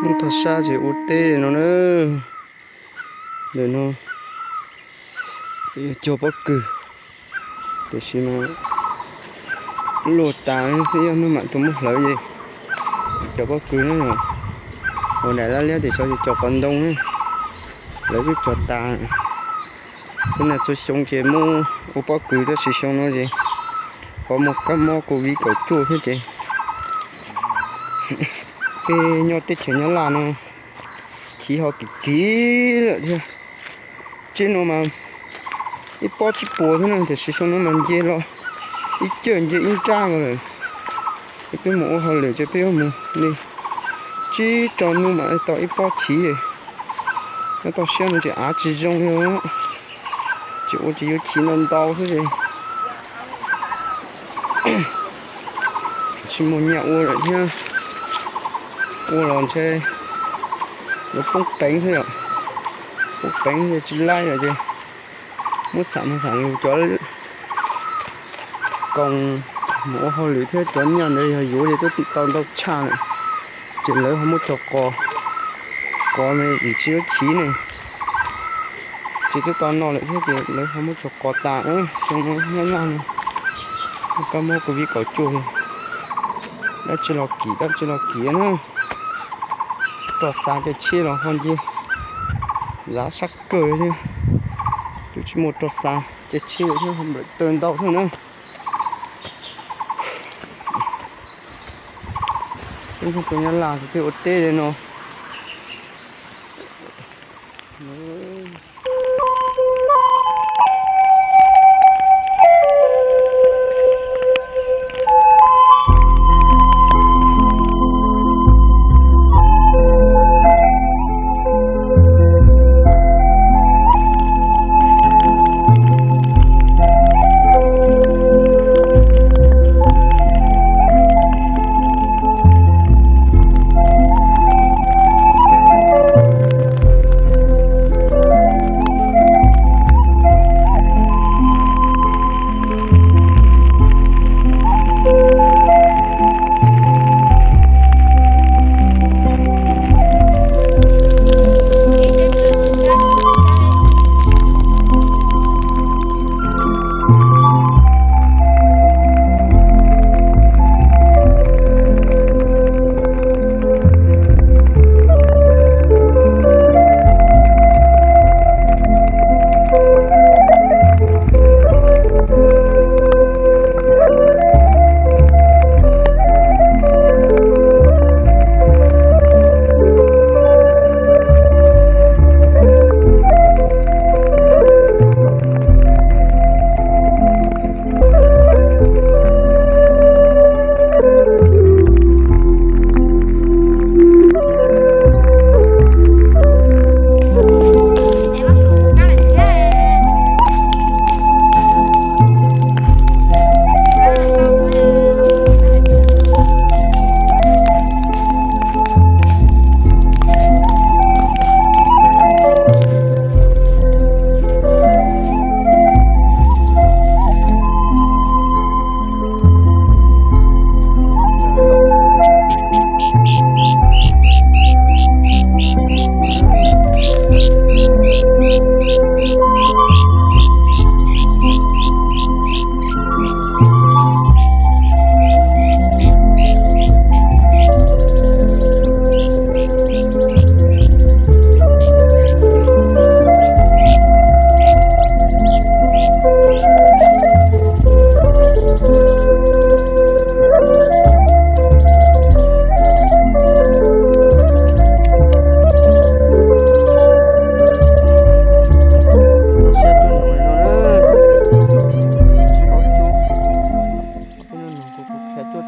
Mus tog sab ces ua teb no na. Ntawm no cog pob kws, tiam sis mas luaj tas xwb, yog hnub mam tus muab hlawv ces cog pob kws na. Ua daim lab liab tias xyov cog qos ntoo na, lawv twb cog tas. Txhua niaj txhua xyoo ces muab ua pob kws, tab sis xyoo no ces qhov muaj kab mob covid kaum cuaj thiab ces tej nyob teb chaws Nyab Laj no chiv ho kim kim lawm thiab. Tsev no mas ib pob tsib puas thiab na, tiam sis xyoo no mas nce los ib cawj nce ib nrab ko lawm. Es peb mus ua hauj lwm ces peb yuav mus li tsib rau hnub mam tau ib pob chiv. Nyob toj siab no ces av tsis zoo li, tsis ua ces yuav chiv ntau ntau xwb ces tsis muaj nyiaj ua lawm thiab. Ua los ntshe yuav poob peev xwb yom. Poob peev ces tsis laib lawm ces muab xam mus xam lus cov koom mus ua hauj lwm thiab cov nyiaj ntawd yog yuav ces twb tau ntau tshaj lawm. Ces lawv ho muab cog qos, qos ne vim tsis yuav chiv ne, ces twb tau no lawm thiab ces lawv ho muab cog qos tas. Xyoo no nyob Nyab Laj no kab mob covid kaum cuaj, dab tsi los kim dab tsi los kim na. Roj xav caij tsheb los ho nce lav sab kawg thiab. Tus tsis muaj roj xav caij tsheb thiab ho nplawm taw ntau thiab na. Peb Hmoob tuaj Nyab Laj ces peb ua teb li no.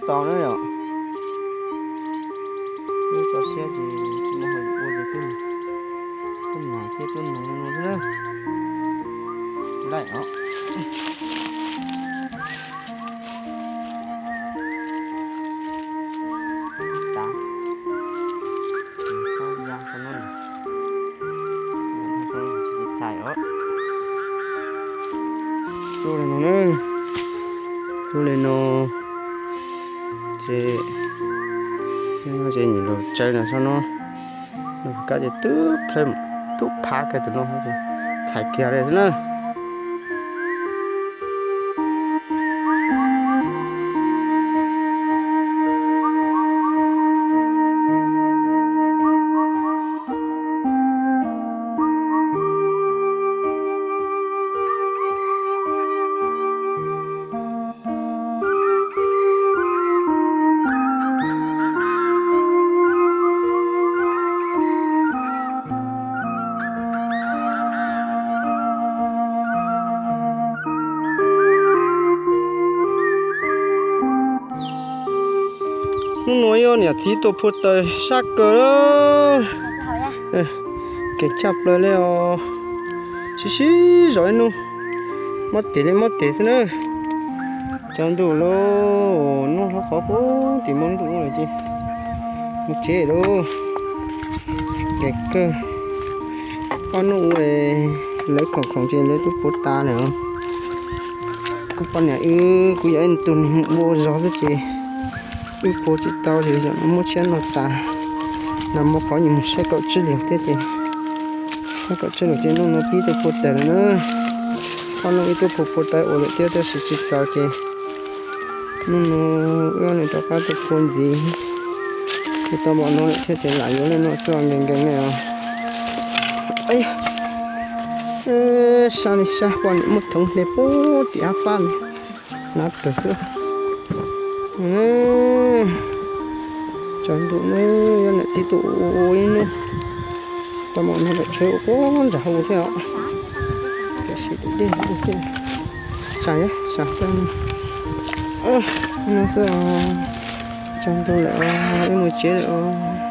Tau na yom. Tso siab ces tsis muaj hauj lwm ua ces tuaj, tuaj nas thiab tuaj noog no thiab na. Laij os. Tav, ya sau no, tsis txhais os. Tuaj li no na, tuaj li no ces, ces nyiam los tsaws no sau no. Kab ces twb plhaw, twb phav kiag tus no, txhais kiag li xwb na. Hnub no yog niam txiv tuaj phua taws sab kawg lawm. Kev tshaj plaws li os. Sib sib zog ib hnub, mob tes li mob tes xwb na. Tsaus ntuj lauj, noj hlob qhov puag tim hmo ntuj lawm ces mus tsev lauj. Nqes kawg. Ob hnub ua lawv khoom khoom ces lawv twb puav tas lawm os. Kuv poj niam wb kuj yog ib tug neeg ua zog xwb ces wb puav tsis tau ces zaum no muab tshiab noj tas. Nag hmo qhov nyuag mus saib kaum tsib lus thiab ces, saib kaum tsib lus ces hnub no pib tuaj puav taws lawm na. Ob hnub wb twb puav puav taws ua lawm thiab tab sis tsis txaus ces hnub no wb ob leeg rov qab tuaj puav ntxiv. Tau npaum no lawm thiab ces lam yuav li no xwb os, nkees nkees ne os. Sab li sab, poj niam muab thoov hle puag tim qab fab li, hnav rawv xwb. Tsaus ntuj ne, yog niam txiv tuaj ua ib hnub, tau npaum no lawm tseem ua puag nram hauv thiab os. Tiam sis dej thiab, tsam, tsam xwb no xwb os. Tsaus ntuj lawm os, wb mus tsev lawm os.